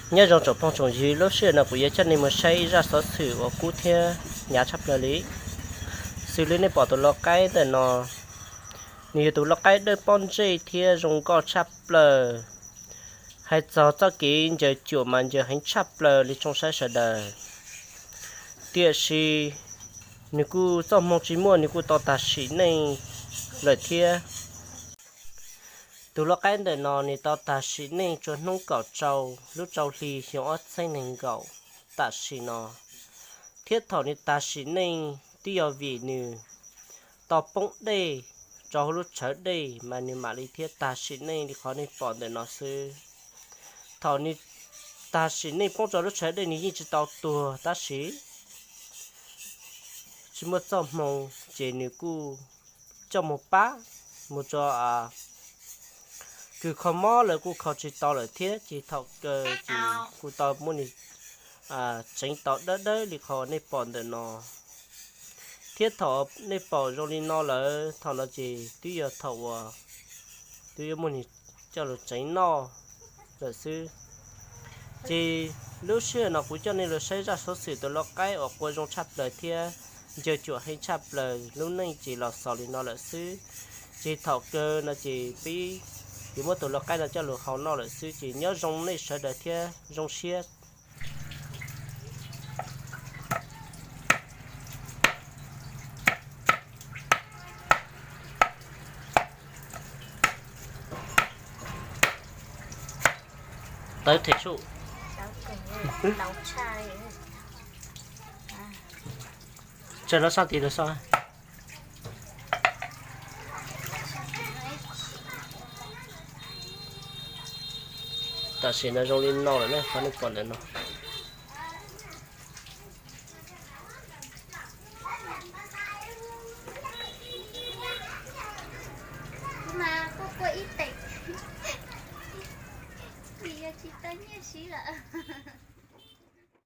Nyob zoo tsoom phooj tsoom ywg, lub sij hawm no kuv yuav coj nej mus saib ib zaj xov xwm uas kub thiab hnyav tshaj plaws li. Xws li nej pom tus lau qaib ntawm no, nws yog tus lau qaib dawb pob ntseg thiab zoo nkauj tshaj plaws. Hais txog txoj kev ncaws cuam mas ncaws heev tshaj plaws li tsoom saib sawv daws. Tiam sis nws kuj txoj hmoo tsis muaj, nws kuj tau tag sim neej lawm thiab. Tus lau qaib ntawm no nws tau tag sim neej rau hnub kaum rau lub rau hli xyoo ob txhiab nees nkaum tam sim no, thiab thaum nws tag sim neej twb yog vim nws tau poob dej rau hauv lub tshav dej mas nws mam li thiaj tag sim neej li qhov nej pom ntawm no xwb. Thaum nws tag sim neej poob rau lub tshav dej nws yeej tsis tau tuag tab sis tsis muaj txoj hmoo, ces nws kuj coj mus pab mus rau kws kho mob lawv kuj kho tsis tau lawm thiab, ces thaum kawg ces kuj tau muab nws tseev tau dawb dawb li qhov nej pom ntawm no. Thiab thaum nej pom zoo li no lawm, thaum no ces twb yog thaum uas twb yuav muab nws coj los tseev noj lawm xwb. Ces lub sij hawm no kuv coj nej los saib zaj xov xwm tus lau qaib uas qua zoo tshaj plaws thiab ncaws cuam heev tshaj plaws lub neej ces los xaus li no lawm xwb. Ces thaum kawg no ces peb yuav muab tus lau qaib no coj los hau noj lawm xwb, ces nyob zoo nej sawv daws thiab zoo siab. Tawv them su. Tsawg los sab tid los so. Tam sim no zoo li no lawm na, qhov nej pom ntawm no. Mas kuj qua ib teem, vim yog tsis tau nyiaj siv lawm.